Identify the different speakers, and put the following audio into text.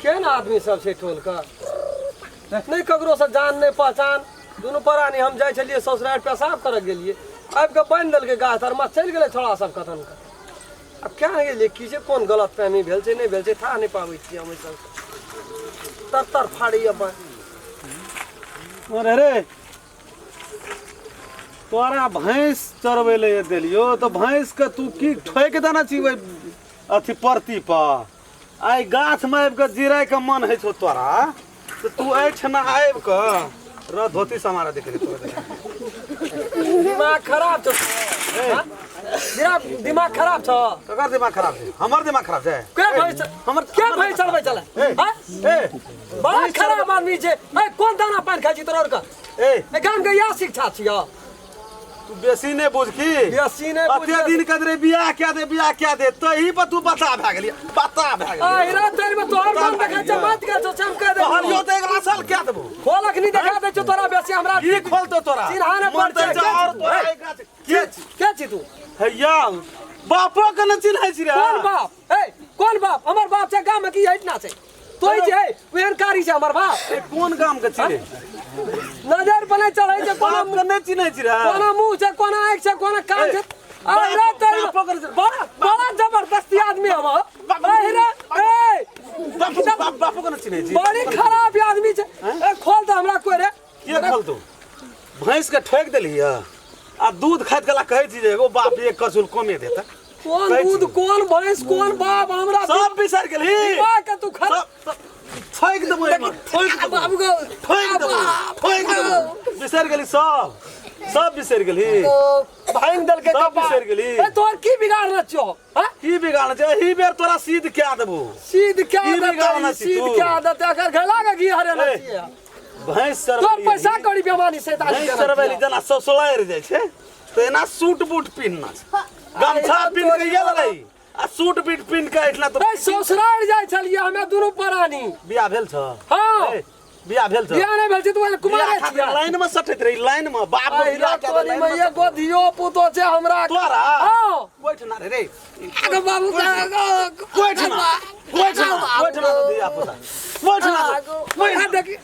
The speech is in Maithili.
Speaker 1: केहन आदमी सब छै टोलके नहि ककरोसँ जान नहि पहचान। दुनू प्राणी हम जाइ छलियै ससुरारि, पेशाब करऽ गेलियै, आबि कऽ बान्हि देलकै गाछ तरमे, चलि गेलै छोड़ा सब कथन कऽ। आब क्या नहि गेलियै की छै, कोन गलत फहमी भेल छै नहि भेल छै, थाह नहि पाबै छियै हम। एहि सबसँ तर तर फाड़ैए बान्हि।
Speaker 2: अरे रे, तोरा भैंस चरबै लए देलियो तऽ भैंस के तू की ठोकि देने छी ओहि अथी परती पर? आइ गाछमे आबि कऽ जिरायके मन होइ छौ तोरा तऽ तू एहिठिना आबि कऽ र धोती समारा देख ले तोरा देखा।
Speaker 1: दिमाग खराब छौ हाँ? दिमाग खराब छौ?
Speaker 2: ककर दिमाग खराब छै? हमर दिमाग खराब छै?
Speaker 1: के भैंस
Speaker 2: हमर
Speaker 1: के भैंस चलबै चले?
Speaker 2: ए,
Speaker 1: हाँ?
Speaker 2: ए,
Speaker 1: बड़ा खराब आदमी छै। ए, कोन दाना पानि खाइ छी तोरा आरके?
Speaker 2: ए,
Speaker 1: ए, गाम के इएह शिक्षा छियौ?
Speaker 2: तू बेसी नहि बुझ की।
Speaker 1: बेसी नहि बुझ।
Speaker 2: अते दिन के रे बियाह क्या दे, बियाह क्या दे, तही पर तू बता भए गेली, बता भए गेली।
Speaker 1: आ हीरा तेरी में तोहर मन देखै छै मत गेल छौ, से हम कह दे।
Speaker 2: कहलियो तऽ अगिला साल क्या देबो।
Speaker 1: खोल, अखनी देखा दै छौ तोरा बेसी हमरा।
Speaker 2: की खोलतो तोरा?
Speaker 1: चिन्हा नहि
Speaker 2: मन
Speaker 1: पड़ै
Speaker 2: तऽ
Speaker 1: छै।
Speaker 2: जा और तोरा एहि गाछ के छी?
Speaker 1: के छी तू?
Speaker 2: हैया, बापो के ने चिन्है छी रे।
Speaker 1: कोन बाप? ए, कोन बाप? हमर बाप छै गाम में की एहिठिना छै? तोही जे है ओहन कारी छै हमर बाप?
Speaker 2: ए, कोन गाम के छी रे?
Speaker 1: नजर पर नहि चढ़ै छै कोनो।
Speaker 2: बाप के नहि चिन्है छी रे?
Speaker 1: कोना मुंह छै, कोना आँखि छै, कोना कान छै। अरे
Speaker 2: बाप-
Speaker 1: तेरी
Speaker 2: बापो के नहि-
Speaker 1: बड़ा बड़ा जबरदस्ती आदमी हम। अरे ए,
Speaker 2: बाप बाप बापो के नहि चिन्है छी?
Speaker 1: बड़ी खराब आदमी छै। ए, खोल दे हमरा कोई रे।
Speaker 2: के खोलतो? भैंस के ठोकि देलही आ दूध खाइत कला कहै छी जे एगो बाप एक कचुल कमे देता।
Speaker 1: कोन
Speaker 2: कहै छी।
Speaker 1: दूध, कोन भैंस, कोन बाप? हमरा
Speaker 2: सब बिसरि गेलही।
Speaker 1: दिमाग के तू खराब
Speaker 2: सब ठोकि देबो एहिमे, ठोकि देबो।
Speaker 1: बाबू गो।
Speaker 2: ठोकि देबो, ठोकि देबो। बिसरि गेली सब, सब बिसरि गेली।
Speaker 1: भांग देलकै
Speaker 2: सब
Speaker 1: कपार।
Speaker 2: बिसरि गेली।
Speaker 1: ए, तोहर की बिगाड़ने छियौ? हाँ?
Speaker 2: की बिगाड़ने छै? एहि बेर तोरा सीध कए देबो।
Speaker 1: सीध क्या
Speaker 2: की
Speaker 1: देतै?
Speaker 2: बिगाड़ने छी
Speaker 1: सीध
Speaker 2: तू?
Speaker 1: क्या देतै? अगर घैला के घी हरेने
Speaker 2: ए,
Speaker 1: छियै।
Speaker 2: भैंस
Speaker 1: तोहर
Speaker 2: चरबैली,
Speaker 1: पैसा कौड़ी बेमानी शैतानी
Speaker 2: भैंस
Speaker 1: केने
Speaker 2: चरबैली
Speaker 1: छियै।
Speaker 2: जेना ससुरारि जाइ छै तऽ एना सूट बूट पिन्हना छै, गमछा पिन्ह के गेल रही आ सूट बूट पिन्ह के एहिठिना तो।
Speaker 1: ए, ससुरारि जाइ छलियै हमे दुनू प्राणी।
Speaker 2: बियाह भेल छ?
Speaker 1: हाँ।
Speaker 2: ए, बियाह भेल छ?
Speaker 1: बियाह नहि भेल छै, तू कुमारे
Speaker 2: बियाह खातिर
Speaker 1: छियै।
Speaker 2: लाइन में सटैत रही, लाइन में बाप के
Speaker 1: अहिरा
Speaker 2: बियाह के
Speaker 1: तोरी
Speaker 2: लाइन
Speaker 1: में
Speaker 2: में।
Speaker 1: एगो धियो पुतो छै हमरा।
Speaker 2: तोरा?
Speaker 1: हाँ।
Speaker 2: कोइठना रे रे?
Speaker 1: आगे बाबू।
Speaker 2: कोइठना, कोइठना, कोइठना तो धिया पुता कोइठना?
Speaker 1: आ देखी।